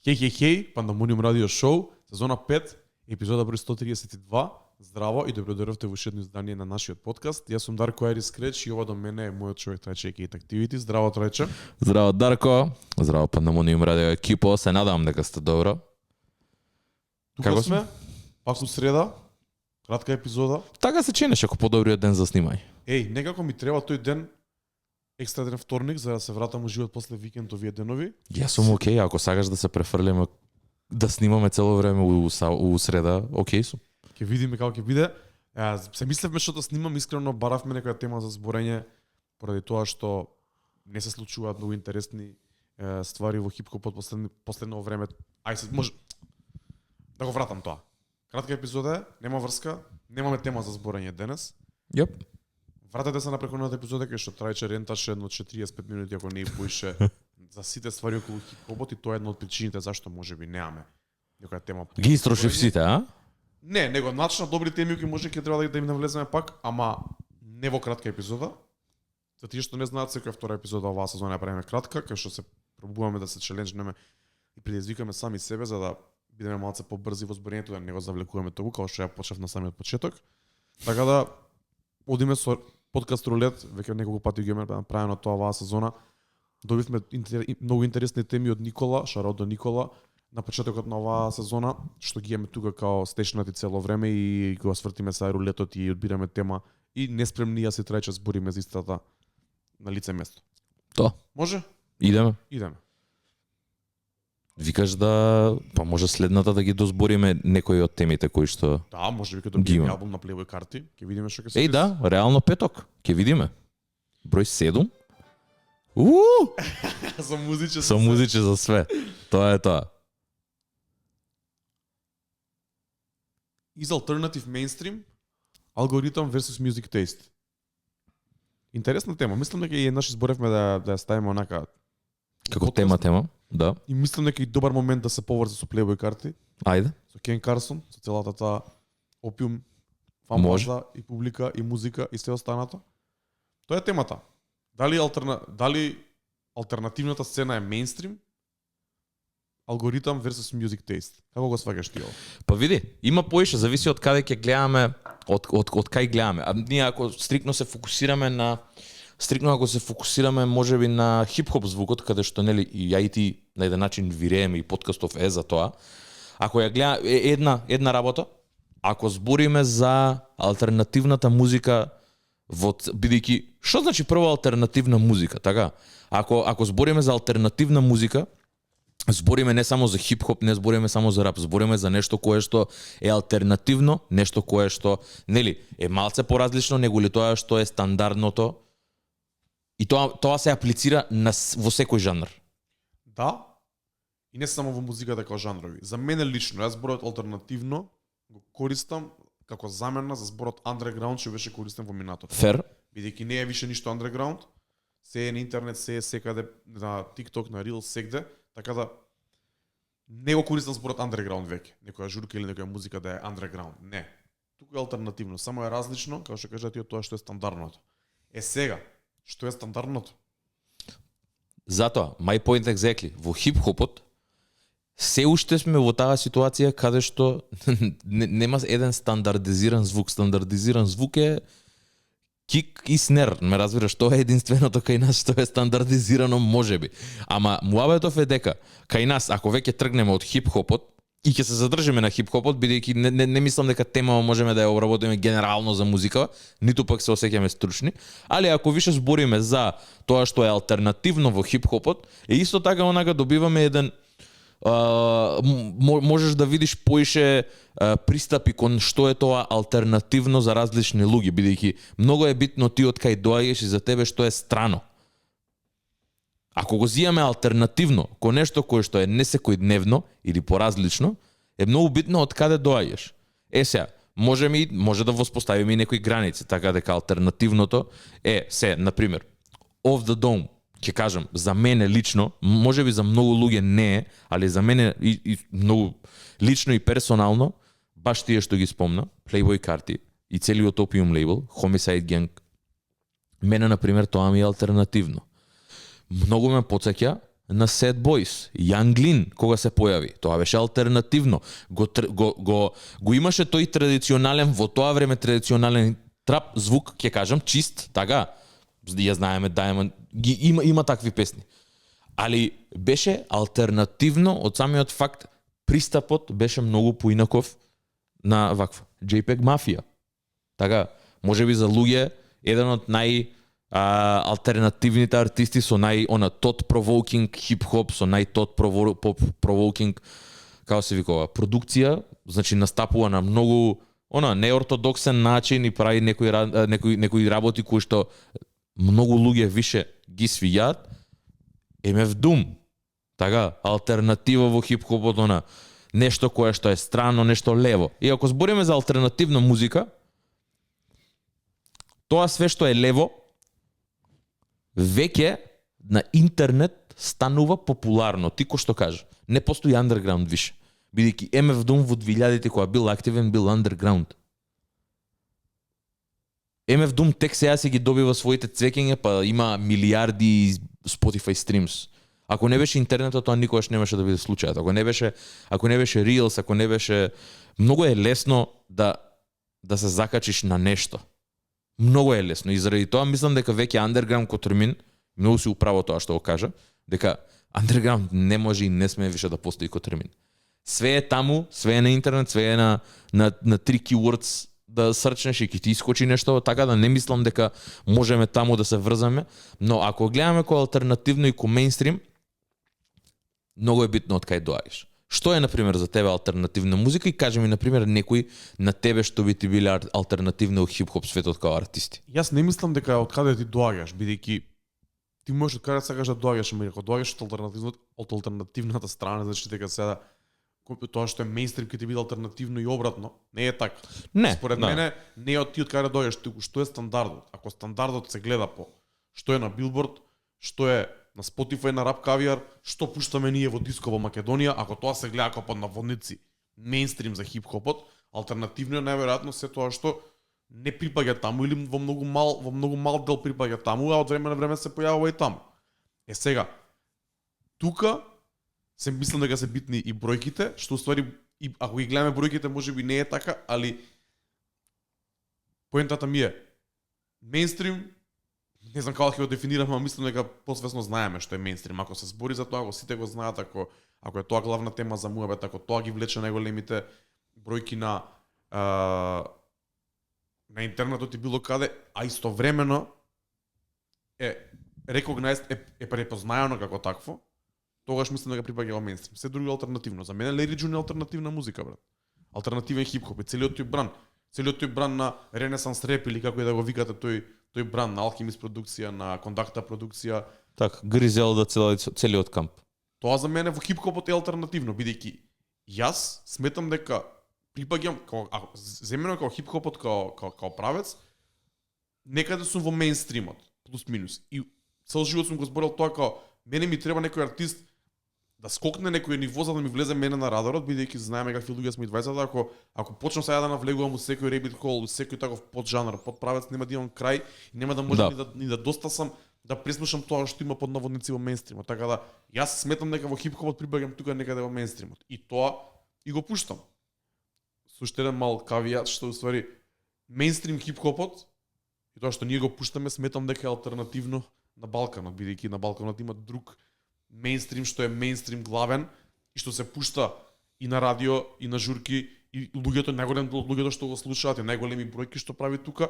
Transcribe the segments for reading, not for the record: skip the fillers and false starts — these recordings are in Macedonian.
Хеј, Пандамониум радио шоу, сезона 5, епизода број 132. Здраво и добродојавте во уште едно издание на нашиот подкаст. Јас сум Дарко Айрис Креч и ова до мене е мојот човек Трајче Екейт Активити. Здраво, Трајче. Здраво, Дарко. Здраво, Пандамониум радио екипо. Се надевам дека сте добро. Тука сме, пак у среда, кратка епизода. Така се чинеш ако подобриот ден за снимај. Некако ми треба тој ден, екстра ден вторник, за да се вратам у живот после викенд овие денови. Јас сум окей, ако сакаш да се префрлиме да снимаме цело време у среда, окей сум. Ќе видиме како ќе биде. Се мислевме што да снимам, искрено баравме некоја тема за зборење, поради тоа што не се случуваат многу интересни ствари во хип-хопот последно време. Може да го вратам тоа. Кратка епизода е, нема врска, немаме тема за зборење денес. Јоп. Вратете се на претходната епизода кај што Трајче ренташе едно 45 минути ако не и поише за сите ствари околу хип-хопот и тоа е една од причините зашто можеби немаме некоја тема. Ги истрошив сите, а? Не, него начина добри теми кои може ќе треба да им навлеземе пак, ама не во кратка епизода. За тие што не знаат, секоја втора епизода оваа сезона ја правиме кратка, кај што се пробуваме да се челенџнеме и предизвикаме сами себе за да бидеме малце побрзи во зборењето, да не го завлекуваме тоа, како што ја почнав на самиот почеток. Така да одиме со подкаст Рулет, веќе неколку пати ги имаме правено тоа оваа сезона. Добивме многу интересни теми од Никола, шараут до Никола, на почетокот на оваа сезона, што ги имаме тука као стечнати цело време и го свртиме са рулетот и одбираме тема и неспремни јас и Трајче збориме за истата на лице место. Тоа. Може? Идеме. Викаш да, па може следната да ги дозбориме некои од темите кои што. Да, може би ќе добиеме албум на Playboy карти, ќе видиме што ќе се. Да, реално петок, ќе видиме. Број 7. Со музиче за све. Тоа е тоа. Is alternative mainstream, algorithm versus music taste. Интересна тема. Мислам дека и еднаш изборевме да ја ставиме онака како тема, да. И мислам дека и добар момент да се поврзе со Playboy карти. Ајде. Со Кен Карсон, со целата таа опиум, фан-база и публика и музика и се останато. Тоа е темата. Дали алтернативната сцена е мејнстрим? Алгоритам versus music taste. Како го сваќаш ти ова? Па види, има поише, зависи од каде ќе гледаме, од кај гледаме. А ние ако стрикно се фокусираме можеби на хип-хоп звукот, каде што нели и ја и ти на еден начин вирееме и подкастов е за тоа. Ако ја гледаме една работа, ако збориме за алтернативната музика бидејќи што значи прво алтернативна музика, така? Ако збориме за алтернативна музика, збориме не само за хип-хоп, не збориме само за рап, збориме за нешто кое што е алтернативно, нешто кое што нели е малце поразлично него ли тоа што е стандардното. И тоа се аплицира во секој жанр. Да. И не само во музиката како жанрови. За мене лично, јас зборот алтернативно го користам како замена за зборот underground што беше користен во минатото. Фер. Бидејќи не е више ништо underground, се е на интернет, се е секаде, на TikTok, на Reels, сегде, така да не го користам зборот underground веќе. Некоја журка или некоја музика да е underground. Не. Туку е алтернативно, само е различно, како што кажа ти, од тоа што е стандардното. Сега, што е стандардното? Затоа, my point exactly, во хип-хопот се уште сме во таа ситуација каде што нема еден стандардизиран звук. Стандардизиран звук е кик и снер, ме разбираш, тоа е единственото кај нас што е стандардизирано можеби. Ама муабетов е дека кај нас ако веќе тргнеме од хип-хопот и ќе се задржиме на хип-хопот, бидејќи не мислам дека тема можеме да ја обработиме генерално за музика, ниту пак се осеќаме стручни, али ако више збориме за тоа што е алтернативно во хип-хопот, е исто така онака добиваме еден можеш да видиш поише пристапи кон што е тоа алтернативно за различни луѓе, бидејќи многу е битно ти од кај доаѓаш и за тебе што е страно. Ако го зијаме алтернативно кон нешто кое што е несекојдневно или поразлично, е многу битно од каде доаѓаш. Сега, може да воспоставиме и некои граници, така дека алтернативното е на пример, Off the Dome. Ќе кажам, за мене лично, можеби за многу луѓе не е, али за мене и многу лично и персонално, баш тие што ги спомна, Playboy карти и целиот Opium лейбл, Homicide Gang, мене, например, тоа ми е алтернативно. Многу ме потсеќа на Sad Boys, Young Lean, кога се појави. Тоа беше алтернативно. Го имаше тој традиционален, во тоа време традиционален трап звук, ќе кажам, чист, така. Ја знаеме, Diamond, има такви песни. Али беше алтернативно од самиот факт, пристапот беше многу поинаков на ваква JPEG Mafia. Така, можеби за луѓе еден од алтернативните артисти со thought provoking хип-хоп, со thought provoking, како се викува, продукција, значи настапува на многу неортодоксен начин и прави некои работи кои што многу луѓе више ги свијаат. MF Doom, така, алтернатива во хип-хопот, нешто кое што е странно, нешто лево. И ако збориме за алтернативна музика, тоа све што е лево, веќе на интернет станува популарно. Ти кој што кажа, не постои underground више. Бидејќи MF Doom во 2000-те кога бил активен бил underground. MF Doom тек сега си ги добива своите цвеќења, па има милиарди Spotify streams. Ако не беше интернетот, тоа никогаш немаше да биде случајот. Ако не беше Reels, ако не беше, многу е лесно да се закачиш на нешто. Многу е лесно и заради тоа мислам дека веќе underground ко термин, многу си управо тоа што го кажа, дека underground не може и не смее више да постои ко термин. Све е таму, све е на интернет, све е на 3 keywords да срчнеш и ќе ти искочи нешто, така да не мислам дека можеме таму да се врзаме, но ако гледаме ко алтернативно и ко мејнстрим, многу е битно од кај доаѓаш. Што е, например, за тебе алтернативна музика и кажи ми, например, некои на тебе што би ти биле алтернативни од хип-хоп светот као артисти? Јас не мислам дека од каде ти доаѓаш, бидејќи ти можеш од каде сакаш да доаѓаш, ама ако доаѓаш од алтернативната страна, значи дека сега тоа што е мејнстрим ќе ти биде алтернативно и обратно, не е така. Не, според мене не е од ти од каде доаѓаш, туку што е стандардот. Ако стандардот се гледа по што е на Билборд, што е на Spotify, на Rap Caviar, што пуштаме ние во диско во Македонија, ако тоа се гледа како под наводници мејнстрим за хип-хопот, алтернативно е најверојатно се тоа што не припаѓа таму или во многу мал дел припаѓа таму, а од време на време се појавува и таму. Сега, тука се мислам дека се битни и бројките, што уствари, и ако ги гледаме бројките, можеби не е така, али поентата ми е, мејнстрим, не знам како ќе го дефинирам, ама мислам дека посвесно знаеме што е мејнстрим. Ако се збори за тоа, ако сите го знаат, ако е тоа главна тема за муабет, ако тоа ги влече најголемите бројки на интернетот и било каде, а истовремено е recognized, е препознаено како такво, тогаш мислам дека припаѓа во мејнстрим. Се друго алтернативно. За мене Larry June е алтернативна музика, брат. Алтернативен хип-хоп и целиот тој бран на Ренесанс реп или како и да го викате тој бран на Alchemist продукција, на Кондакта продукција. Так, Гризелда целиот камп. Тоа за мене во хип-хопот е алтернативно, бидејќи јас сметам дека припаѓам земено како хип-хопот како правец, некаде сум во мејнстримот, плюс минус. И цел живот сум го зборил тоа како мене ми треба некој артист да скокне некој ниво за да ми влезе мене на радарот, бидејќи знаеме какви луѓе сме и 20-та, ако почнам сега да навлегувам во секој rabbit hole, во секој таков поджанр, подправец, нема да имам крај и нема да можам ни да достасам да преслушам тоа што има под наводници во мејнстримот. Така да јас сметам дека во хип-хопот прибаѓам тука некаде во мејнстримот. И тоа и го пуштам. Со уште еден мал кавијат што уствари мејнстрим хип-хопот и тоа што ние го пуштаме сметам дека е алтернативно на Балканот, бидејќи на Балканот има друг мејнстрим што е мејнстрим главен и што се пушта и на радио и на журки и луѓето, најголем дел од луѓето што го слушаат и најголеми бројки што прави тука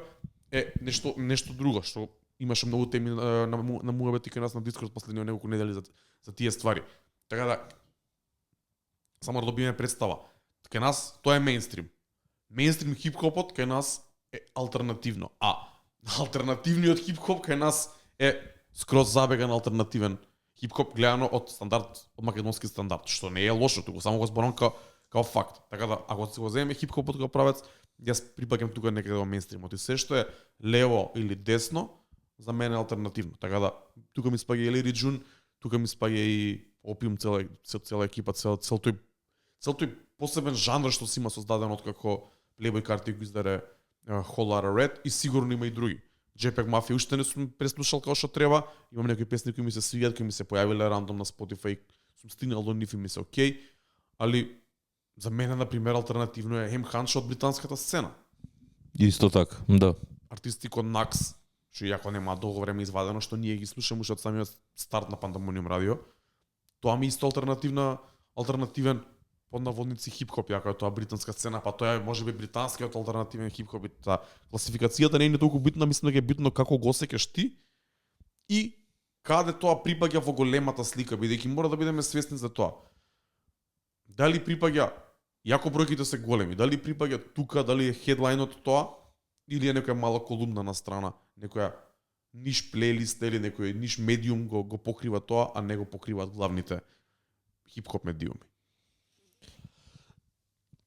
е нешто друго што имаше многу теми на муабет и кај нас на Дискорд последните неколку недели за тие ствари. Така да само да добиеме представа. Кај нас тоа е мејнстрим. Мејнстрим хип-хопот кај нас е алтернативно, а алтернативниот хип-хоп кај нас е скроз забеган алтернативен хип-хоп гледано од стандард, од македонски стандард, што не е лошо, туку само го зборам као факт. Така да ако се го земеме хип-хопот како правец, јас припаѓам тука некаде во мејнстримот и се што е лево или десно за мене е алтернативно. Така да тука ми спаѓа и Larry June, тука ми спаѓа и Opium, цела екипа, цел тој посебен жанр што си има создаден од како Playboy Carti го издаде Whole Lotta Red и сигурно има и други. JPEG Mafia уште не сум преслушал како што треба, имам некои песни кои ми се свиѓаат, кои ми се појавиле рандом на Spotify, сум стигнал до нив и ми се окей, али за мене на пример алтернативно е Хем Ханш од британската сцена. Исто така, да. Артисти кон Накс, што иако нема долго време извадено, што ние ги слушаме уште од самиот старт на Пандемониум радио, тоа ми исто алтернативен под наводници хип-хоп, јако е тоа британска сцена, па тоа е можеби британскиот алтернативен хип-хоп, и таа класификацијата не е толку битна, мислам дека е битно како го осеќаш ти и каде тоа припаѓа во големата слика, бидејќи мора да бидеме свесни за тоа. Дали припаѓа, јако бројките се големи, дали припаѓа тука, дали е хедлајнот тоа, или е некоја мала колумна на страна, некоја ниш плейлист или некој ниш медиум го покрива тоа, а не го покриваат главните хип-хоп медиуми.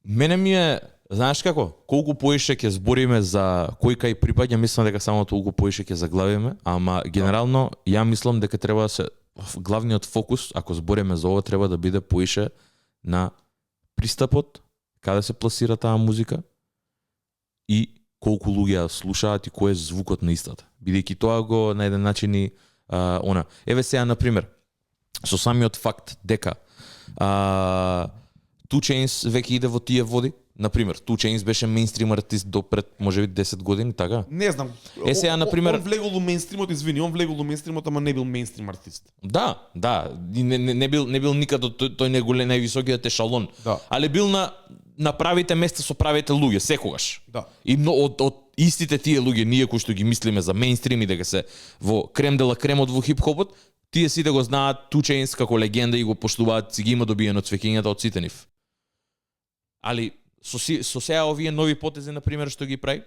Мене ми е, знаеш како, колку поише ќе збориме за кој кај припаѓа, мислам дека само толку поише ќе заглавиме, ама генерално ја мислам дека треба да се главниот фокус, ако збориме за ова, треба да биде поише на пристапот, каде се пласира таа музика и колку луѓе ја слушаат и кој е звукот на истата. Бидејќи тоа го на еден начин и еве сега на пример со самиот факт дека 2 Chainz веќе иде во тие води. Например, 2 Chainz беше мејнстрим артист до пред можеби 10 години, така? Не знам. Сега на пример он влегол у мејнстримот, извини, он влегол у мејнстримот, ама не бил мејнстрим артист. Да. Не бил никаде тој највисокиот ешалон. Да. Али бил на правите места со правите луѓе секогаш. Да. И од истите тие луѓе, ние кои што ги мислиме за мејнстрим и дека се во крем дела кремот во хип-хопот, тие сите го знаат 2 Chainz како легенда и го поштуваат, си ги има добиено цвеќињата од сите нив. Али со сега овие нови потези на пример што ги прави,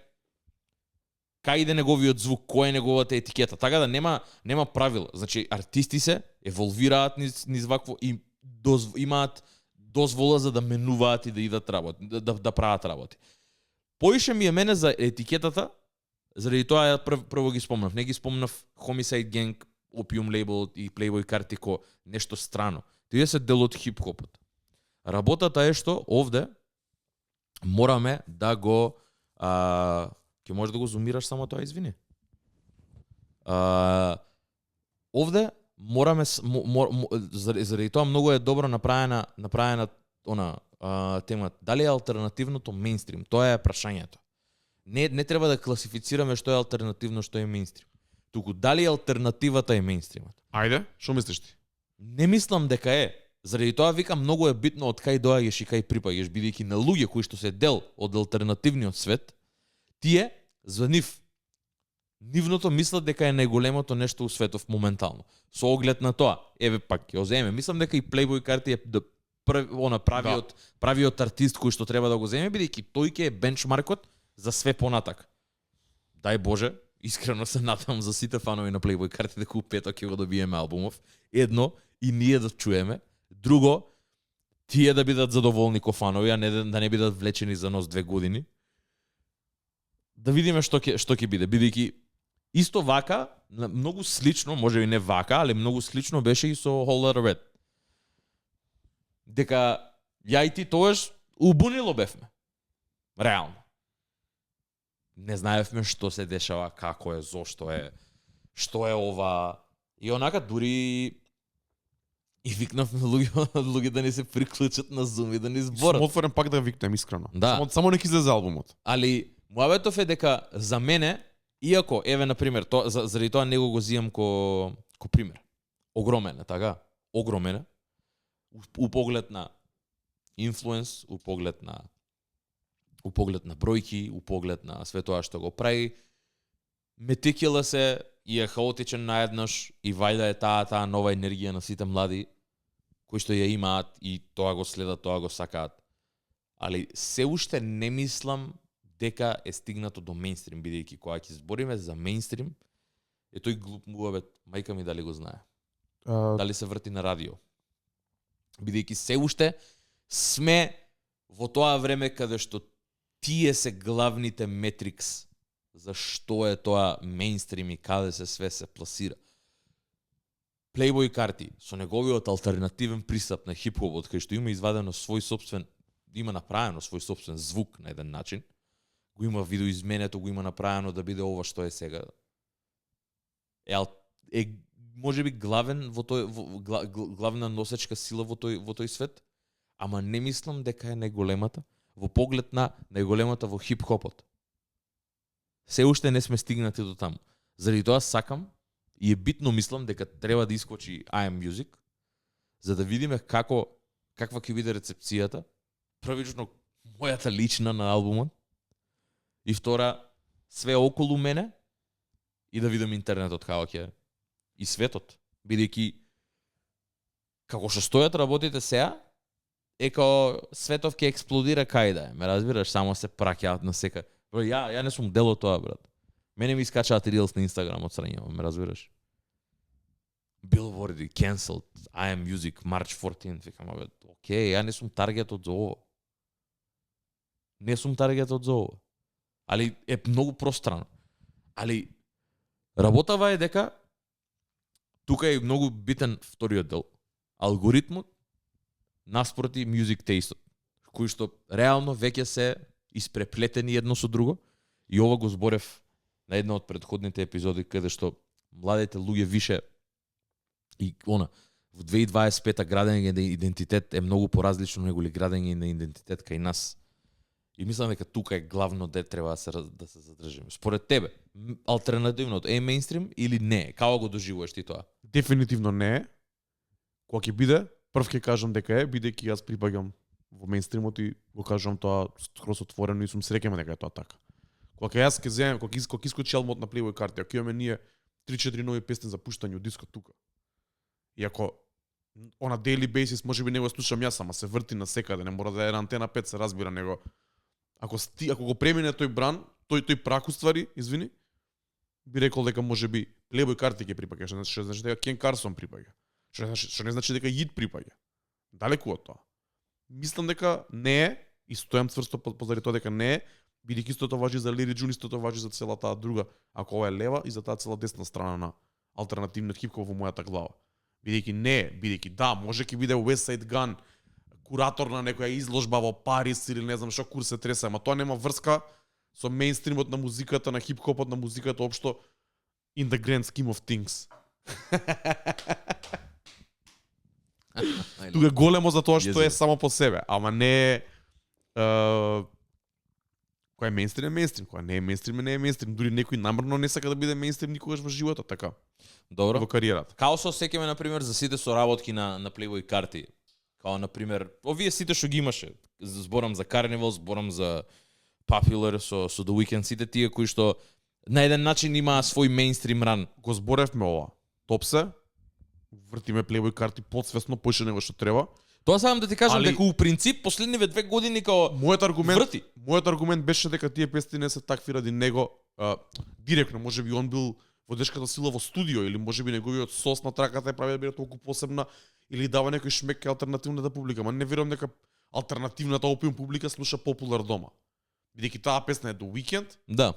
кај иде неговиот звук, која е неговата етикета, така да нема правила. Значи артисти се еволвираат низ вакво и имаат дозвола за да менуваат и да идат работи, да прават работи. Поише ми е мене за етикетата, заради тоа ја прво ги спомнав. Не ги спомнав Homicide Gang, Opium Label и Playboy Carti ко нешто страно. Тие се дел од хип-хопот. Работата е што овде мораме да го ќе можеш да го зумираш само тоа, извини. Овде мораме заради тоа многу е добро направена тема. Дали е алтернативното мејнстрим? Тоа е прашањето. Не треба да класифицираме што е алтернативно, што е мејнстрим. Туку дали алтернативата е мејнстримот? Ајде, што мислиш ти? Не мислам дека е. Заради тоа викам многу е битно од кај доаѓаш и кај припаѓаш, бидејќи на луѓе кои што се дел од алтернативниот свет, тие за нивното мислат дека е најголемото нешто у светов моментално. Со оглед на тоа, еве пак ќе земе. Мислам дека и Playboy Carti е правиот артист кој што треба да го земе, бидејќи тој ќе е бенчмаркот за све понатак. Дај Боже, искрено се надевам за сите фанови на Playboy Carti дека у петок ќе го добиеме албумов. Едно, и ние да чуеме. Друго, тие да бидат задоволни ко фанови, а не да не бидат влечени за нос 2 години. Да видиме што ќе биде, бидејќи исто вака, многу слично, можеби не вака, али многу слично беше и со Whole Lotta Red. Дека ја и ти тоаш убунило бевме. Реално. Не знаевме што се дешава, како е, зошто е, што е ова. И онака дури и викнавме луѓе да не се приклучат на Zoom и да не зборат. Сум отворен пак да викнем искрено. Да. Само нека излезе албумот. Али муабетов е дека за мене, иако еве на пример, заради тоа него го зијам ко пример. Огромен е, така? Огромен е. У поглед на инфлуенс, у поглед на бројки, у поглед на све тоа што го прави. Метикила се и е хаотичен наеднаш и вајда е таа нова енергија на сите млади кои што ја имаат и тоа го следат, тоа го сакаат. Али се уште не мислам дека е стигнато до мејнстрим, бидејќи кога ќе збориме за мејнстрим, е тој глуп муабет, мајка ми дали го знае. Дали се врти на радио. Бидејќи се уште сме во тоа време каде што тие се главните метрикс за што е тоа мејнстрим и каде се све се пласира. Playboy Carti со неговиот алтернативен пристап на хип-хопот, кај што има извадено има направено свој собствен звук на еден начин, го има видоизменето, го има направено да биде ова што е сега. е можеби главен во тој главна носечка сила во тој свет, ама не мислам дека е најголемата во поглед на најголемата во хип-хопот. Се уште не сме стигнати до таму. Заради тоа сакам и е битно мислам дека треба да искочи I Am Music за да видиме каква ќе биде рецепцијата. Првично мојата лична на албумот и втора све околу мене и да видам интернетот како ќе и светот, бидејќи како што стојат работите сега, е као светов ќе експлодира кај да е. Ме разбираш, само се праќаат на сека. Бро, ја не сум дел од тоа, брат. Мене ми искачаат рилс на Инстаграм од срањава, ме разбираш. Billboard cancelled, I Am Music, March 14, викам, абе, окей, ја не сум таргетот за ово. Не сум таргетот за ово. Али е многу пространо. Али работава е дека тука е многу битен вториот дел. Алгоритмот наспроти music taste-от, кои што реално веќе се испреплетени едно со друго. И ова го зборев на една од претходните епизоди каде што младите луѓе више и во 2025 градење на идентитет е многу поразлично него ли градење на идентитет кај нас. И мислам дека тука е главно де треба да се задржиме. Според тебе, алтернативното е мејнстрим или не? Како го доживуваш ти тоа? Дефинитивно не е. Кога ќе биде, прв ќе кажам дека е, бидејќи јас припаѓам во мејнстримот и го кажам тоа скроз отворено и сум среќен дека е тоа така. Кога јас ќе земам, кога искочи албумот на Playboy Carti, ако имаме ние 3-4 нови песни за пуштање од дискот тука. И ако на daily basis можеби не го слушам јас, ама се врти на секаде, не мора да е на Антена 5 се разбира, него ако го премине тој бран, тој прак уствари, извини, би рекол дека можеби Playboy Carti ќе припаѓа, што значи дека Ken Carson припаѓа. Што не значи дека Йид припаѓа. Далеку од тоа. Мислам дека не е и стојам цврсто позади тоа дека не е, бидејќи истото важи за Лири Джун, истото важи за цела таа друга, ако ова е лева и за таа цела десна страна на алтернативниот хип-хоп во мојата глава. Бидејќи не е, бидејќи да, може ќе биде West Side Gun, куратор на некоја изложба во Париз или не знам што кур се тресе, ама тоа нема врска со мејнстримот на музиката, на хип-хопот, на музиката општо in the grand scheme of things. Тука е големо за тоа што е само по себе, ама не е кој е мејнстрим, кој не е мејнстрим, не е мејнстрим. Дури некој намерно не сака да биде мејнстрим никогаш во животот, така. Добро. Во кариерата. Као со сеќаме на пример за сите соработки на Playboy Carti. Као на пример, овие сите што ги имаше. Зборам за Carnival, зборам за Popular со The Weeknd, сите тие кои што на еден начин има свој мејнстрим ран. Го зборевме ова. Топсе, вртиме Playboy Carti подсвесно поише него што треба. Тоа сакам да ти кажам дека у принцип последниве 2 години као мојот аргумент беше дека тие песни не се такви ради него директно, можеби он бил водечката сила во студио или можеби неговиот сос на траката е прави да биде толку посебна или дава некој шмек кај алтернативната публика, ама не верувам дека алтернативната опиум публика слуша Popular дома. Бидејќи таа песна е The Weeknd, да.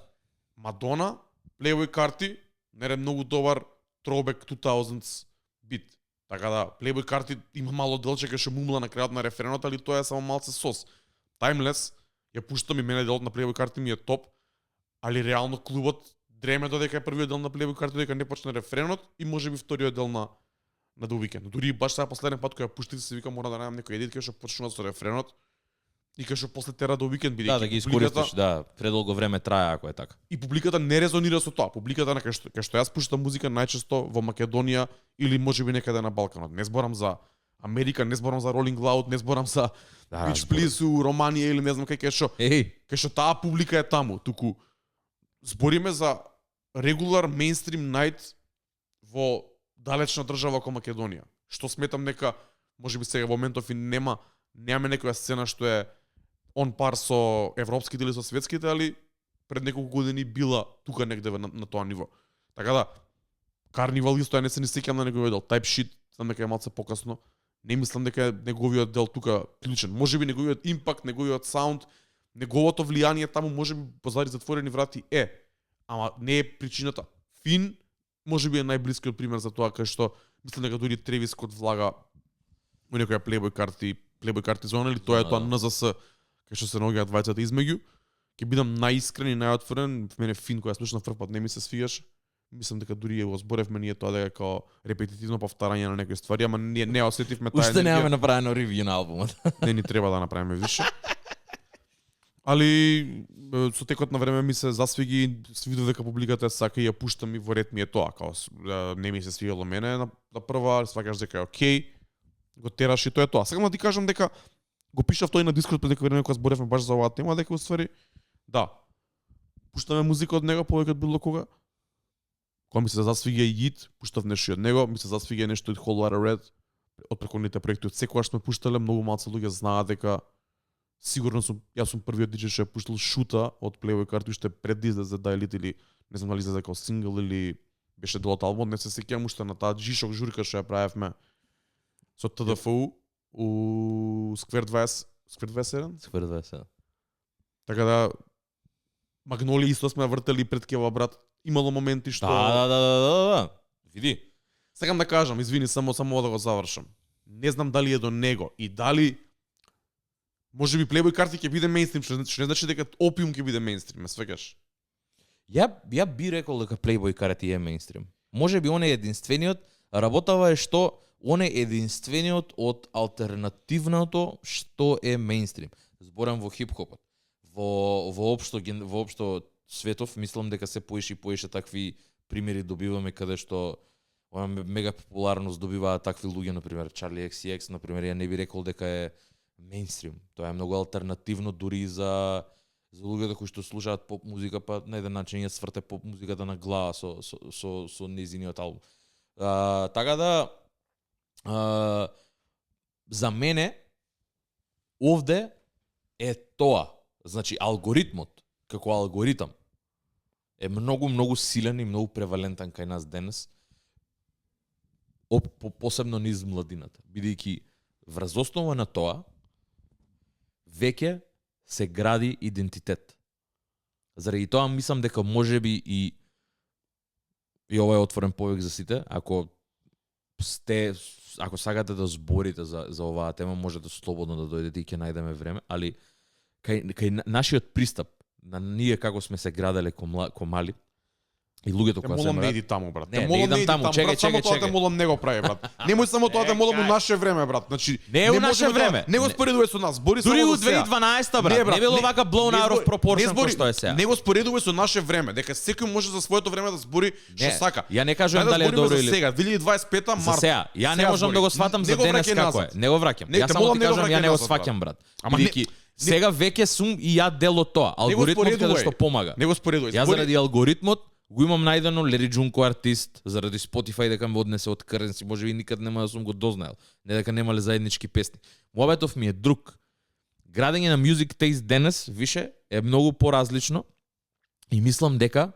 Madonna, Playboy Carti, не е многу добар throwback 2000s бит. Така да, Playboy Carti има мало делче кај што мумла на крајот на референот, али тоа е само малце сос. Timeless, ја пуштам и мене делот на Playboy Carti ми е топ, али реално клубот дреме додека е првиот дел на Playboy Carti, додека не почне референот и можеби вториот дел на The Weeknd. Дури баш сега последен пат кога ја пуштите се вика мора да најдам некој едит кај што почнува со референот и кај што после тера The Weeknd бидејќи да ги искористиш, да, предолго време трае ако е така. И публиката не резонира со тоа. Публиката на кај што јас пуштам музика најчесто во Македонија или можеби некаде на Балканот. Не зборам за Америка, не зборам за Rolling Loud, не зборам за Beach Please у Романија или не знам кај што. Кај што таа публика е таму, туку збориме за регулар мејнстрим најт во далечна држава како Македонија. Што сметам дека можеби сега во моментов и немаме некоја сцена што е он пар со европските или со светските, али пред неколку години била тука негде на тоа ниво. Така да, Carnival исто ја не се ни сеќам на неговиот дел. Type Shit, знам дека е малце покасно. Не мислам дека е неговиот дел тука клучен. Можеби неговиот импакт, неговиот саунд, неговото влијание таму можеби позади затворени врати е. Ама не е причината. Фин можеби е најблискиот пример за тоа кај што мислам дека дури Тревис Скот влага во некоја Playboy Carti зона или тоа е тоа НЗС кај што се наоѓаат двајцата измеѓу. Ќе бидам најискрен и најотворен, в мене Фин која слушнав прв пат не ми се свигаше. мислам дека дури го зборевме ние тоа дека како репетитивно повтарање на некои ствари, ама ние не осетивме таа Уште немаме направено ревју на албумот. Не ни треба да направиме више. Али со текот на време ми се засвиги, видов дека публиката ја сака и ја пуштам и во ред ми е тоа, као не ми се свиело мене на прва, сваќаш дека е окей, го тераш и тоа е тоа. Сакам да ти кажам дека го пишав тој на Дискорд пред некој време кога зборевме баш за оваа тема, дека уствари да, пуштаме музика од него повеќе од било кога. Кога ми се засвига и гит, пуштав нешто од него, ми се засвига нешто од Whole Lotta Red, од претходните проекти, од секогаш сме пуштале, многу малку луѓе знаат дека сигурно јас сум првиот диџеј што ја пуштал Шута од Playboy Carti уште пред да излезе Дайлит или не знам дали излезе како сингл или беше дел од албумот, не се сеќавам уште на таа G-Shock журка што ја правевме со ТДФУ у Сквер 21. Сквер 27. Така да Магнолија исто сме вртели пред Кева брат. Имало моменти што Да. Види. Сакам да кажам, извини, само да го завршам. Не знам дали е до него и дали можеби Playboy Carti ќе биде мејнстрим, што не значи дека Опиум ќе биде мејнстрим, ме сваќаш? Ја би рекол дека Playboy Carti е мејнстрим. Можеби он е единствениот, работава е што он е единствениот од алтернативното што е мејнстрим. Зборам во хип-хопот. Во општо светов, мислам дека се поише такви примери добиваме каде што мега популарност добиваат такви луѓе, например Charli XCX, например, ја не би рекол дека е мејнстрим. Тоа е многу алтернативно дури за луѓето кои што слушаат поп музика, па на еден начин ја сврте поп музиката на глава со незиниот албум. Така да за мене овде е тоа. Значи алгоритмот како алгоритам е многу силен и многу превалентен кај нас денес. Посебно низ младината, бидејќи врз основа на тоа веќе се гради идентитет. Заради тоа мислам дека можеби и ова е отворен повик за сите, ако сакате да зборите за оваа тема, можете слободно да дојдете и ќе најдеме време, али кај нашиот пристап на ние како сме се граделе ко мали и луѓето кои се молам не иди таму брат. Не идам таму, чекај. Само тоа те молам не го прави брат. Немој само тоа да молам у наше време брат. Значи не е у наше време. Не го споредувај со нас. Бори дури само у за сега. 2012 брат. Не било вака blown out of proportion кој што е сега. Не го споредувај со наше време, дека секој може за своето време да збори што сака. Ја не кажувам дали е добро или сега 2025 март. За сега, ја не можам да го сватам за денес како е. Не го враќам. Јас само ти кажам, ја не го сваќам брат. Бидејќи сега веќе сум и ја дел од тоа. Алгоритмот каде што помага. Не го споредувај. Ја заради алгоритмот го имам најдено Лери Джунко артист, заради Spotify дека ме однесе од Currency, можеби никад нема да сум го дознаел. Не дека немале заеднички песни. Муабетов ми е друг. Градење на music taste денес више е многу поразлично и мислам дека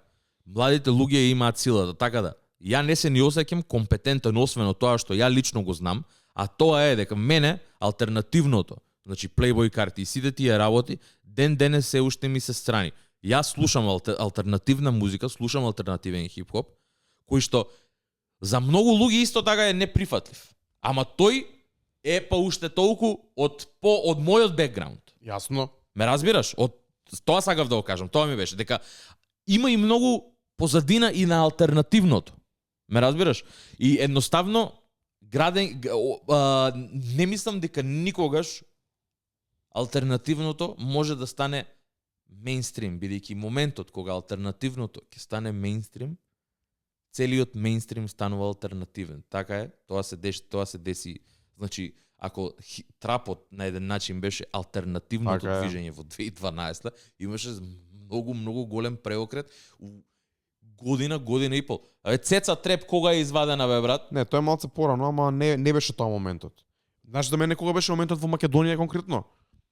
младите луѓе имаат силата, така да ја не се ни осеќам компетентен освен од тоа што ја лично го знам, а тоа е дека мене алтернативното, значи Playboy Carti и сите тие работи денес се уште ми се страни. Јас слушам алтернативна музика, слушам алтернативен хип-хоп, кој што за многу луѓе исто така е неприфатлив. Ама тој е па уште толку од мојот бекграунд. Јасно. Ме разбираш? Од тоа сакав да го кажам, тоа ми беше дека има и многу позадина и на алтернативното. Ме разбираш? И едноставно не мислам дека никогаш алтернативното може да стане мејнстрим, бидејќи моментот кога алтернативното ќе стане мејнстрим, целиот мејнстрим станува алтернативен. Така е, тоа се деси. Значи, ако трапот на еден начин беше алтернативното движење во 2012, имаше многу голем преокрет година и пол. Цеца Треп кога е извадена бе брат? Не, тоа е малце порано, ама не беше тоа моментот. Знаеш за мене кога беше моментот во Македонија конкретно?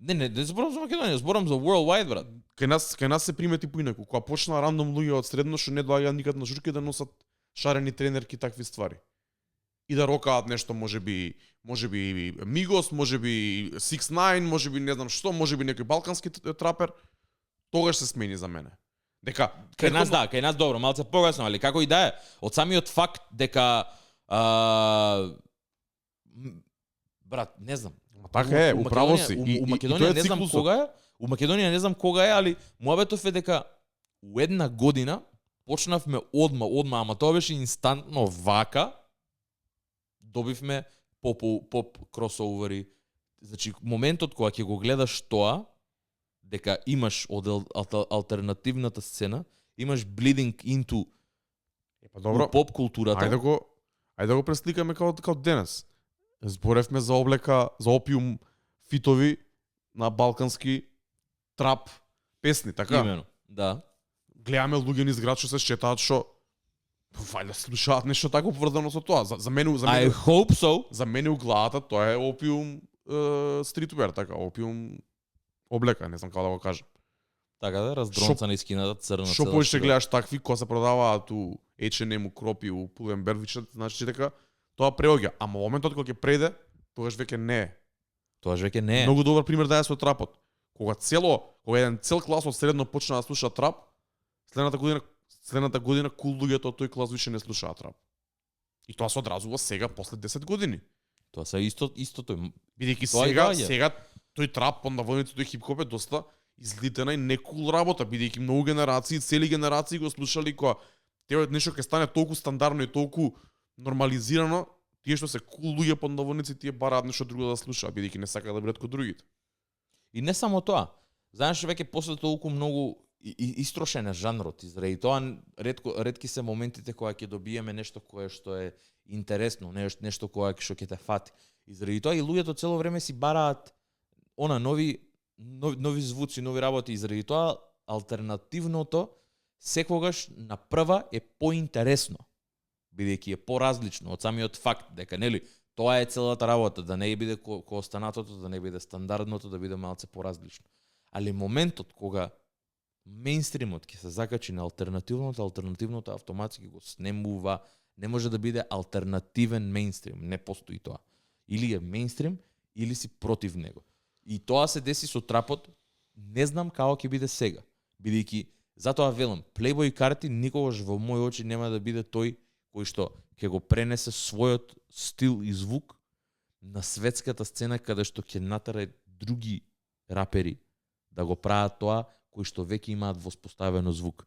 Не зборам за Македонија, зборам за worldwide брат. Кај нас се примети поинаку. Кога почна рандом луѓе од средно што не доаѓаат никад на журки да носат шарени тренерки такви ствари. И да рокаат нешто, можеби Мигос, можеби 6ix9ine, можеби не знам што, можеби некој балкански трапер, тогаш се смени за мене. Дека кај нас добро, малце погасно, али како и да е, од самиот факт дека брат, не знам. Така е, управо си. У Македонија не знам кога е. У Македонија не знам кога е, али муабетов е дека у една година почнавме одма, ама тоа беше инстантно вака. Добивме поп кросовери. Значи, моментот кога ќе го гледаш тоа, дека имаш од алтернативната сцена, имаш bleeding into добро. поп културата. Ајде да го пресликаме како денес. Зборевме за облека, за опиум фитови на балкански трап песни, така? Имено, да. Гледаме луѓе низ град што се шетаат што вајде слушаат нешто тако поврзано со тоа. За мене I hope so. За мене у главата тоа е опиум стритвер, така, опиум облека, не знам како да го кажам. Така да, раздронцана искината црна. Што повеќе гледаш такви кои се продаваат у H&M, у Кропи, у Pull&Bear, значи дека тоа преоѓа, а моментот кога ќе преде, тогаш веќе не е. Тоа веќе не е. Многу добар пример даде со трапот. Кога еден цел клас од средно почна да слуша трап, следната година кул луѓето од тој клас више не слушаат трап. И тоа се одразува сега после 10 години. Тоа се истото. Бидејќи сега тој трап под наводниците, тој хип-хоп е доста излитена и некул работа, бидејќи многу генерации, цели генерации го слушали кога тоа нешто ќе стане толку стандардно и толку нормализирано, тие што се кул луѓе под наводници, тие бараат нешто друго да слушаат, бидејќи не сакаат да бидат како другите. И не само тоа. Знаеш, веќе после толку многу истрошен е жанрот, изради тоа ретки се моментите кога ќе добиеме нешто кое што е интересно, нешто кое што ќе те фати. Изради тоа и луѓето цело време си бараат нови звуци, нови работи, изради тоа алтернативното секогаш на прва е поинтересно, бидејќи е поразлично од самиот факт дека нели тоа е целата работа, да не биде ко останатото, да не биде стандардното, да биде малце поразлично. Али моментот кога мејнстримот ќе се закачи на алтернативното автоматски го снемува, не може да биде алтернативен мејнстрим, не постои тоа. Или е мејнстрим, или си против него. И тоа се деси со трапот, не знам како ќе биде сега, бидејќи затоа велам, Playboy Carti никогаш во мои очи нема да биде тој кој што ќе го пренесе својот стил и звук на светската сцена каде што ќе натера други рапери да го прават тоа кои што веќе имаат воспоставено звук.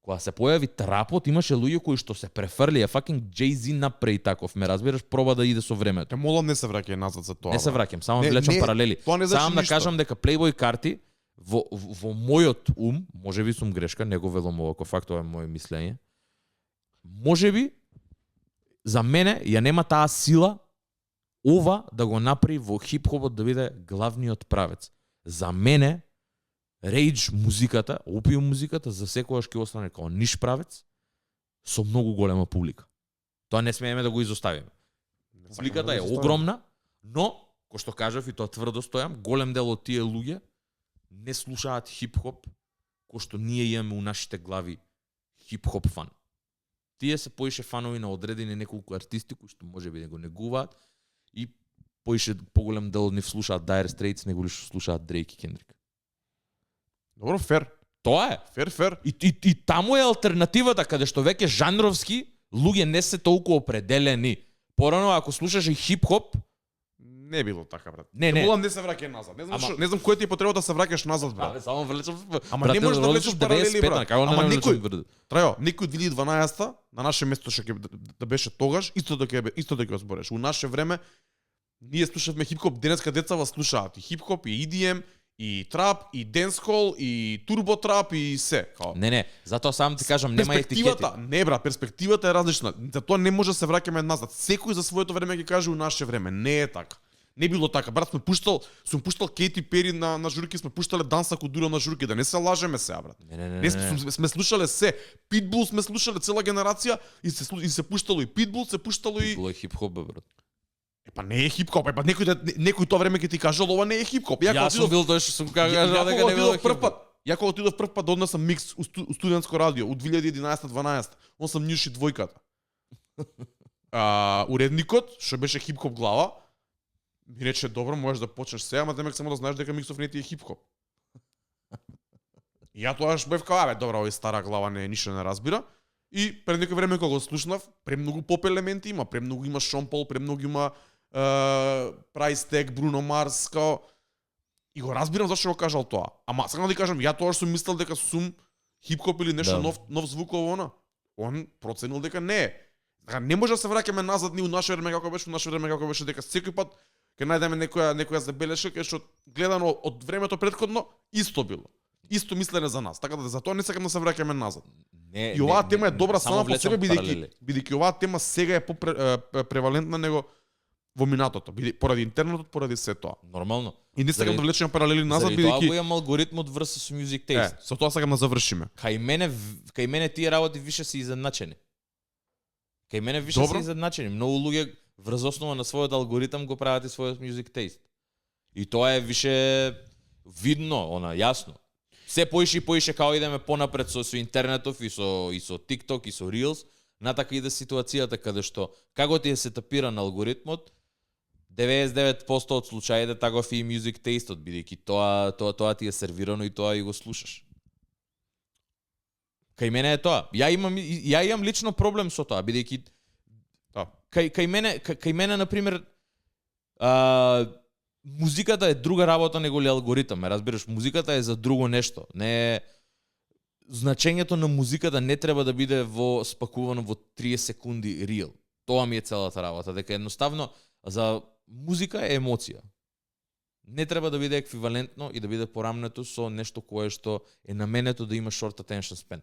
Кога се појави трапот, имаше луѓе кои што се префрлија, fucking Jay-Z направи таков, ме разбираш, проба да иде со времето. Те молам не се враќај назад за тоа. Не се враќам, само влечам паралели. Само да кажам дека Playboy Carti во мојот ум, можеби сум грешка, не го велам ова, факт ова е моје мислење. Можеби за мене ја нема таа сила ова да го направи во хип-хопот да биде главниот правец. За мене рейдж музиката, опиум музиката за секогаш ќе остане како ниш правец со многу голема публика. Тоа не смееме да го изоставиме. Публиката е огромна, но кој што кажав и тоа тврдо стојам, голем дел од тие луѓе не слушаат хип-хоп кој што ние имаме у нашите глави хип-хоп фан. Тие се поише фанови на одредени неколку артисти кои што можеби не го негуваат и поголем дел од нив слушаат Dire Straits него ли што слушаат Drake и Kendrick. Добро, фер. Тоа е. Фер. И таму е алтернативата, каде што веќе жанровски луѓе не се толку определени. Порано, ако слушаше хип-хоп, не било така, брат. Не. Молам не се враќај назад. Не знам кој ти е потреба да се враќаш назад, брат. Само влечам. Ама не можеш да влечеш паралели, брат. Ама некој Трајо, некој 2012 на наше место што ќе да беше тогаш, исто да ќе збореш. У наше време ние слушавме хип-хоп, денеска децава слушаат и хип-хоп, и EDM, и трап, и денсхол, и турбо трап, и се. Не, затоа сам ти кажам, нема етикети. Не, брат, перспективата е различна. Затоа не може да се враќаме назад. Секој за своето време ќе каже у наше време. Не е така. Не било така. Брат, сум пуштал Кейти Пери на журки, сме пуштале Данса Кудура на журки, да не се лажеме сега, брат. Не. Сме слушале се. Питбул сме слушале цела генерација и се пуштало и Питбул, се пуштало и Питбул е хип-хоп, брат. Епа не е хип-хоп, некој тоа време ќе ти каже ова не е хип-хоп. Јас сум бил тој што сум кажал дека не било хип-хоп. Ја кога отидов прв пат да однесам микс у студентско радио у 2011-12, он сам Нјуши двојката. Уредникот, што беше хип-хоп глава, ми рече, добро, можеш да почнеш сега, ама демек само да знаеш дека миксов не ти е хип-хоп. И ја тоаш бев као, добро, овој стара глава ништо не разбира. И пред некој време кога го слушнав, премногу поп елементи има, премногу има Шон Пол, премногу има Прайс Тег, Бруно Марс, као... И го разбирам зашто го кажал тоа. Ама сакам да ти кажам, ја тоа сум мислел дека сум хип-хоп или нешто Да. нов звуково она. Он проценил дека не е. Така не може да се враќаме назад ни у наше време како беше, дека секој пат ќе најдеме некоја забелешка кај што гледано од времето претходно исто било. Исто мислене за нас. Така да за тоа не сакам да се враќаме назад. И оваа тема е добра сама по себе бидејќи оваа тема сега е превалентна него во минатото, поради интернетот, поради се тоа. Нормално. И не сакам да влечеме паралели назад бидејќи тоа го бидејќи имам алгоритмот versus music taste. со тоа сакам да завршиме. Кај мене тие работи више се изедначени. Кај мене више Добро. се изедначени. Многу луѓе врз основа на својот алгоритам го прават и својот music taste. И тоа е више видно, јасно. Се поише и поише као идеме понапред со интернетов и со TikTok и со Reels, натака иде ситуацијата каде што како ти е сетапиран алгоритмот, 99% од случаите таков и music taste-от, бидејќи тоа ти е сервирано и тоа и го слушаш. Кај мене е тоа. Ја имам лично проблем со тоа, бидејќи кај мене на пример музиката е друга работа него ли алгоритам, разбираш, музиката е за друго нешто. Не значењето на музиката не треба да биде спакувано во 30 секунди рил. Тоа ми е целата работа, дека едноставно за музика е емоција. Не треба да биде еквивалентно и да биде порамнето со нешто кое што е наменето да има short attention span.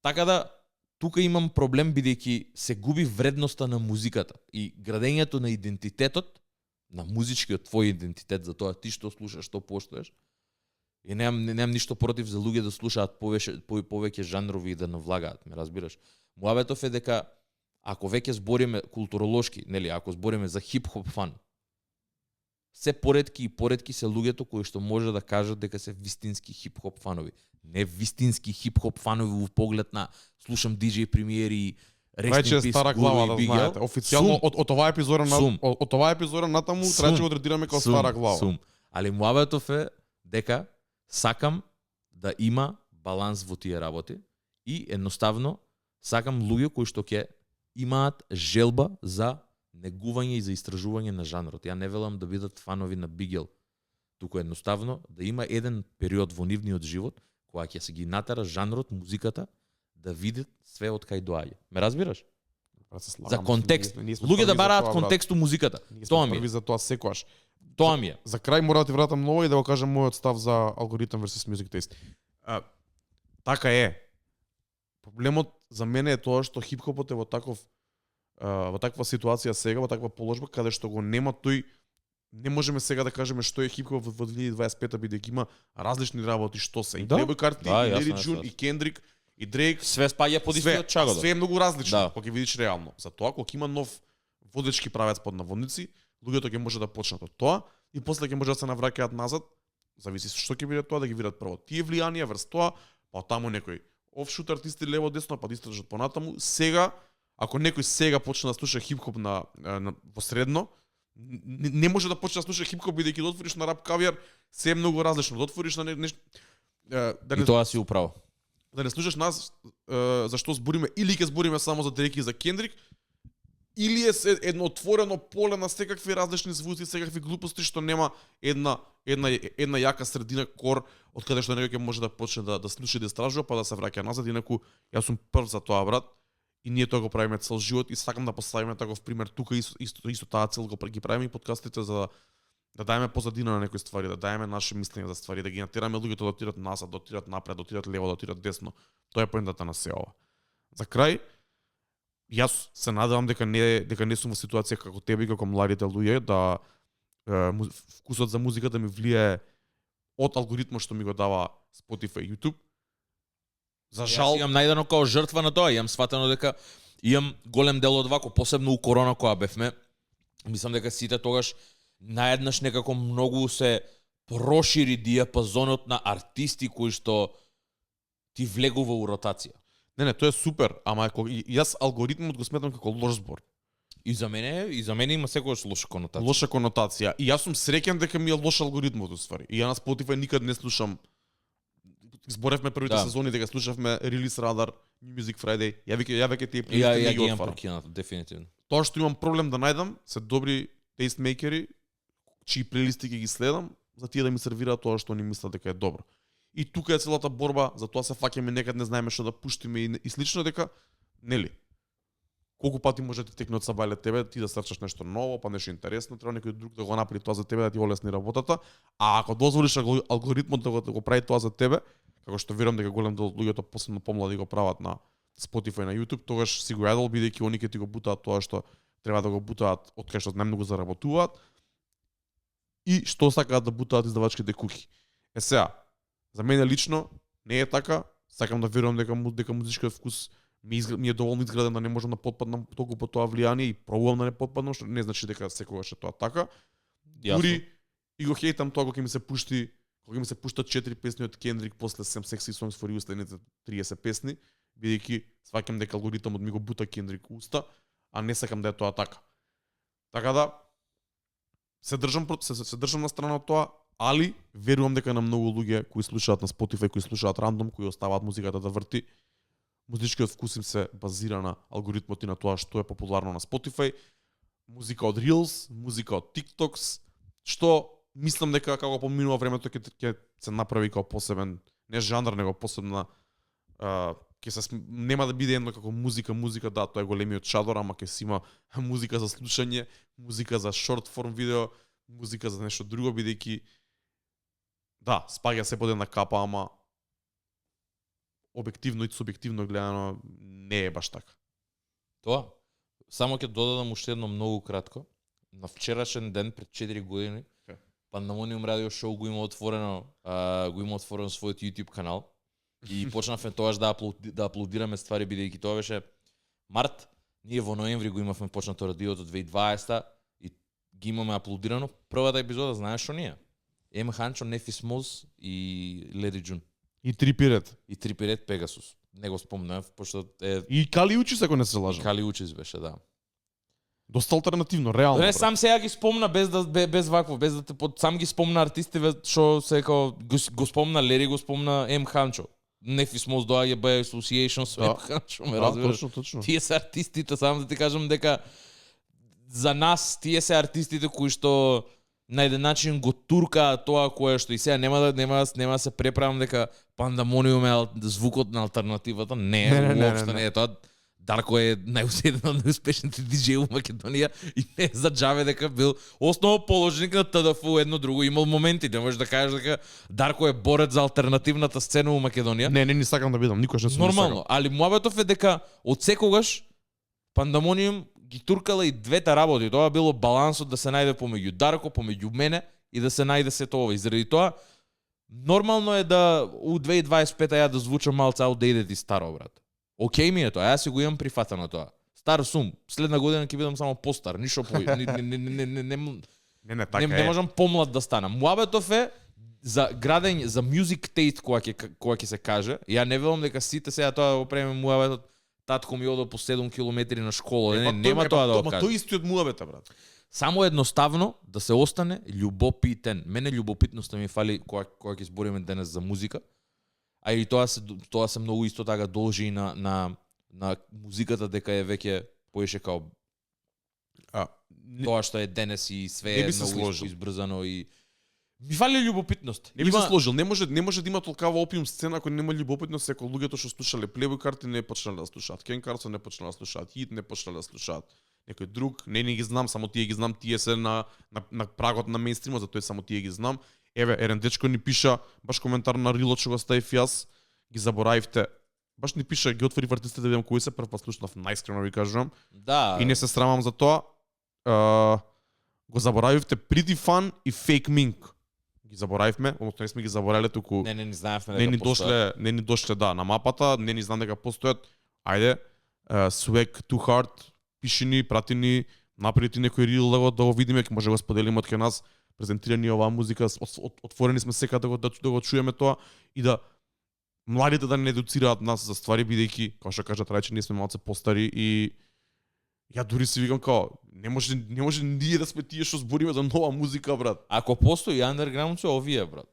Така да, тука имам проблем бидејќи се губи вредноста на музиката и градењето на идентитетот, на музичкиот твој идентитет, за тоа ти што слушаш, што поштоеш. И немам ништо против за луѓе да слушаат повеќе жанрови и да навлагаат, ме разбираш. Муабетов е дека ако веќе збориме културолошки, нели, ако збориме за хип-хоп фан, се поретки се луѓето кои што може да кажат дека се вистински хип-хоп фанови. Не вистински хип-хоп фанови во поглед на слушам DJ премиери, Веќе е стара глава, да знаете. Официјално од оваа епизода натаму треба да го третираме како стара глава. Али муабетов е дека сакам да има баланс во тие работи и едноставно сакам луѓе кои што ќе имаат желба за негување и за истражување на жанрот. Ја не велам да бидат фанови на Бигел, туку едноставно да има еден период во нивниот живот кога ќе се ги натера жанрот, музиката да видат све од кај доаѓа. Ме разбираш? За контекст. Луѓе да бараат контекст у музиката. Тоа ми е. За тоа секогаш. Тоа ми е. За крај мора да ти вратам ново и да го кажам мојот став за алгоритам versus music taste. Така е. Проблемот за мене е тоа што хип-хопот е во таква ситуација сега, во таква положба каде што го нема тој. Не можеме сега да кажеме што е хип-хоп во 2025 бидејќи има различни работи што се. И Плейбој Карти, и Лери Джун, и Кендрик, и Дрейк. Све спаѓа под истиот чагодот. Све е многу различно, кога ќе видиш реално. Затоа кога има нов водечки правец под наводници, луѓето ќе може да почнат од тоа и после ќе може да се навраќаат назад. Зависи што ќе биде тоа, да ги видат прво тие влијанија врз тоа, па таму некој офшут артисти лево десно, па да истражат понатаму. Сега, ако некој сега почне да слуша хип-хоп во средно, не може да почне да слуша хип-хоп бидејќи да отвориш на рап кавијар, се е многу различно. Да отвориш на нешто И тоа си управо. Да не слушаш нас зашто збориме или ќе збориме само за Дрейк и за Кендрик, или е едно отворено поле на секакви различни звуци, секакви глупости што нема една јака средина кор од каде што некој ќе може да почне да слуша и да истражува па да се враќа назад. Инаку јас сум прв за тоа, брат. И ние тоа го правиме цел живот и сакам да поставиме таков пример тука исто таа цел го ги правиме и подкастите за да даеме позадина на некои ствари, да даеме наше мислење за ствари, да ги натераме луѓето да отидат назад, да отидат напред, да отидат лево, да отидат десно. Тоа е поентата на се ова. За крај, јас се надевам дека не сум во ситуација како тебе и како младите луѓе, да вкусот за музиката ми влијае од алгоритмот што ми го дава Spotify и YouTube. За жал, Јас имам најдено као жртва на тоа, имам сватено дека имам голем дел од вако, посебно у корона која бевме. Мислам дека сите тогаш наеднаш некако многу се прошири диапазонот на артисти кои што ти влегува у ротација. Не, тоа е супер, ама јас алгоритмот го сметам како лош збор. И за мене има секогаш лоша конотација. Лоша конотација. И јас сум среќен дека ми е лош алгоритмот уствари. И ја на Spotify никад не слушам. Зборевме првите сезони дека слушавме Release Radar, New Music Friday. Ја веќе тие плейлисти не ги имам отварам. прокинато, дефинитивно. Тоа што имам проблем да најдам се добри тейстмейкери чии плейлисти ќе ги следам, за тие да ми сервираат тоа што они мислат дека е добро. и тука е целата борба, затоа се фаќаме некад не знаеме што да пуштиме и слично дека нели колку пати може да ти текне од сабајле тебе, ти да стрчаш нешто ново, па нешто интересно, треба некој друг да го направи тоа за тебе да ти олесни работата, а ако дозволиш алгоритмот да го прави тоа за тебе, како што верувам дека голем дел од луѓето посебно помлади го прават на Spotify и на YouTube, тогаш си го јадол бидејќи они ќе ти го бутаат тоа што треба да го бутаат од кај што најмногу заработуваат и што сакаат да бутаат издавачките куќи. Сега, за мене лично не е така, сакам да верувам дека музичкиот вкус ми е доволно изграден да не можам да потпаднам толку по тоа влијание и пробувам да не потпаднам, што не значи дека секогаш е тоа така. Дури и го хейтам тоа кога ми се пуштат 4 песни од Кендрик после Some Sexy Songs for You следните 30 песни, бидејќи сваќам дека алгоритмот ми го бута Кендрик уста, а не сакам да е тоа така. Така да се држам на страна од тоа, али верувам дека на многу луѓе кои слушаат на Spotify, кои слушаат рандом, кои оставаат музиката да врти, музичкиот вкус им се базира на алгоритмот и на тоа што е популарно на Spotify, музика од Reels, музика од TikToks, што мислам дека како поминува времето ќе се направи како посебен, не жанр, него посебна нема да биде едно како музика, да, тоа е големиот шадор, ама ќе си има музика за слушање, музика за short form видео, музика за нешто друго, бидејќи да, спаѓа се под една капа, ама објективно и субјективно гледано не е баш така. Тоа. Само ќе додадам уште едно многу кратко. На вчерашен ден пред 4 години, Pandemonium радио шоу го има отворено својот YouTube канал и почнавме тоаш да аплодираме ствари бидејќи тоа беше март. Ние во ноември го имавме почнато радиото 2020 и ги имаме аплодирано. Првата епизода знаеш што ние? Ем Ханчо, Нефис Моз и Леди Джун. И Трипирет. И Трипирет Пегасус. Не го спомнав, пошто е... И Кали Учис, ако не се лажам. Кали Учис беше, да. Доста алтернативно, реално. Не, сам сега ги спомна без вакво, без да те сам ги спомна артистите што се го спомна Лери, го спомна Ем Ханчо. Нефис Моз доаѓа by association со Ем Ханчо, ме разбираш. Точно. Тие се артистите, само да ти кажам дека за нас тие се артистите кои што на еден начин го туркаат тоа кое што и сега нема да се преправам дека Pandemonium е звукот на алтернативата. Не, уопшто не е тоа. Дарко е најуседен од најуспешните диџеи во Македонија и не е за џаве дека бил основоположник на ТДФ едно друго, имал моменти, не можеш да кажеш дека Дарко е борец за алтернативната сцена во Македонија. Не сакам да бидам, никош не сум. Нормално, али муабетов е дека од секогаш Pandemonium ги туркала и двете работи. Тоа било балансот да се најде помеѓу Дарко, помеѓу мене и да се најде сето ова. И заради тоа нормално е да у 2025 ја да звучам малце outdated и старо, брат. Океј ми е тоа, јас си го имам прифатено тоа. Стар сум, следна година ќе бидам само постар, ништо по не можам помлад да станам. Муабетов е за градење, за music taste кога ќе се каже. Ја не велам дека сите сега тоа го преме муабетот. Татко ми оде по 7 километри на школа, нема тоа да го кажа. Ама тој истиот муабета, брат. Само едноставно да се остане љубопитен. Мене љубопитноста ми фали кога ќе збориме денес за музика. А и тоа се многу исто така должи на музиката дека е веќе поише као тоа што е денес и све е многу избрзано и ми фали љубопитност. Не би се сложил, не може да има толкава опиум сцена ако нема љубопитност, ако луѓето што слушале Плейбој карти не почнале да слушаат, Кен Карсон не почнале да слушаат, Хит не почнале да слушаат. Некој друг, не ги знам, само тие ги знам, тие се на прагот на мејнстримот, затоа само тие ги знам. Еве, еден дечко ни пиша, баш коментар на Рилот што го ставив јас, ги заборавивте. Баш ни пиша, ги отвори артистите да видам кои се, прв пат слушнав, најискрено ви кажувам. Да. И не се срамам за тоа. Го заборавивте Pretty Fun и Fake Mink. Ги заборавивме, односно не сме ги заборале, туку не знаевме дека постојат. Не ни дошле да на мапата, не ни знам дека постојат. Ајде, Swag Too Hard, пиши ни, прати ни, направи некој рил да го видиме, ќе може да го споделиме од кај нас. Презентирани оваа музика, отворени сме секако да го чуеме тоа и да младите да не едуцираат нас за ствари, бидејќи, како што кажат, рајче ние сме малце постари и ја дури си викам као, не може ние да сме тие што збориме за нова музика, брат. Ако постои андерграунд се овие, брат.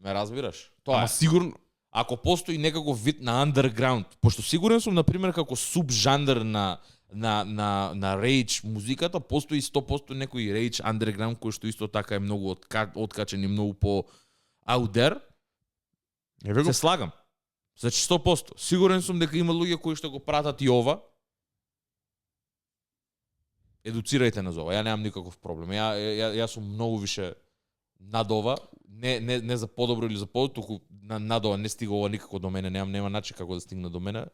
Ме разбираш? Тоа е. Сигурно. Ако постои некаков вид на андерграунд, пошто сигурен сум на пример како субжанр на рейдж музиката, постои 100% некој рейдж андерграунд кој што исто така е многу откачен и многу по out there. Еве го. Се слагам. Значи 100%. Сигурен сум дека има луѓе кои што го пратат и ова. Едуцирајте нас ова. Ја немам никаков проблем. Ја сум многу више над ова, не за подобро или за подобро, туку над ова не стига ова никако до мене, нема начин како да стигне до мене.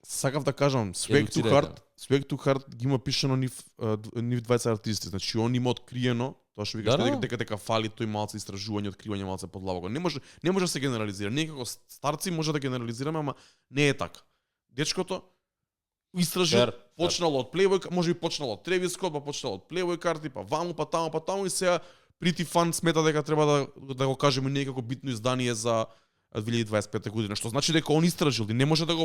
Сакав да кажам, Swag to Heart ги има пишано нив 20 артисти, значи он има откриено, тоа што викаш дека фали тој малце истражување, откривање малце подлабоко. Не може да се генерализира. Ние како старци може да генерализираме, ама не е така. Дечкото истражил, почнало од Playboy, може би почнало од Travis Scott, па почнало од Playboy карти, па ваму, па таму и сега Pretty Fun смета дека треба да го кажеме ние како битно издание за 2025 година, што значи дека он истражил, не може да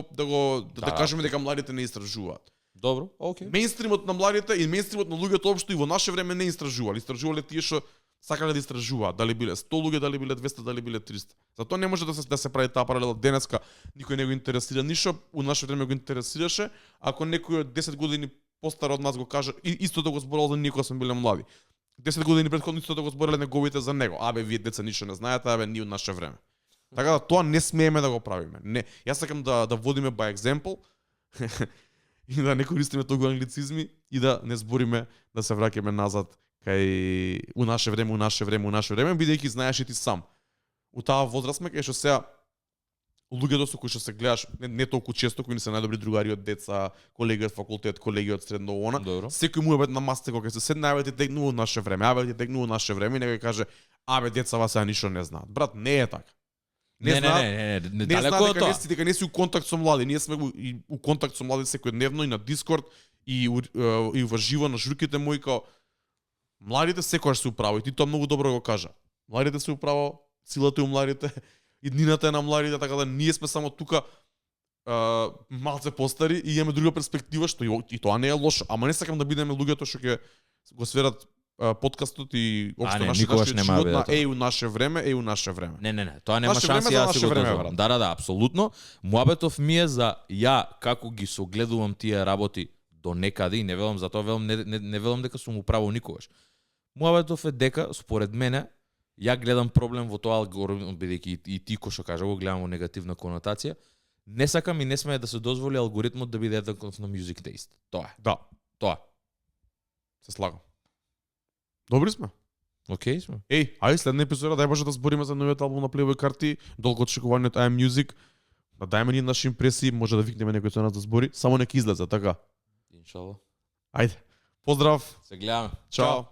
кажеме дека младите не истражуваат. Добро, окей. Мејнстримот на младите и мејнстримот на луѓето општо и во наше време не истражувале. Истражувале тие што сакале да истражуваат, дали биле 100 луѓе, дали биле 200, дали биле 300. Затоа не може да се прави таа паралела денеска, никој не го интересира ништо, у наше време го интересираше, ако некој од 10 години постар од нас го каже, исто да го зборал за ние кога сме биле млади. 10 години претходно исто да го збореле неговите за него. Абе, вие деца ништо не знаете, ние од наше време. Така да тоа не смееме да го правиме. Не, јас сакам да водиме by example и да не користиме толку англицизми и да не збориме да се враќаме назад кај у наше време, бидејќи знаеш и ти сам. У таа возраст сме кај што сега луѓето со кои што се гледаш не толку често, кои не се најдобри другари од деца, колеги од факултет, колеги од средно она. Секој му е на масте кога се седне, абе ти тегнува од наше време, и некој каже, абе децава сега ништо не знаат. Брат, не е така. Не знаат дека не си у контакт со млади. Ние сме у контакт со млади секојдневно и на Дискорд и во живо на журките мои као младите секогаш се управо и ти тоа многу добро го кажа. Младите се управо, силата е у младите, иднината е на младите, така да ние сме само тука малце постари и имаме друга перспектива што и тоа не е лошо, ама не сакам да бидеме луѓето што ќе го сверат подкастот и општо нашиот живот на у наше време, Не, тоа нема шанси, јас си го дозволам. Да, апсолутно. Муабетов ми е за ја како ги согледувам тие работи до некаде и не велам за тоа, не велам дека сум управо никогаш. Муабетов е дека според мене ја гледам проблем во тоа алгоритм, бидејќи и ти кој што кажа го гледам во негативна конотација. Не сакам и не смее да се дозволи алгоритмот да биде еднаков на music taste. Тоа е. Да, тоа. Се слагам. Добри сме. Окей сме. Ајде следна епизода дај Боже да збориме за новиот албум на Playboy карти, долго очекуваниот I Am Music. Да дајме ни наши импресии, може да викнеме некој со нас да збори, само нека излезе, така. Иншалла. Ајде. Поздрав. Се гледаме. Чао.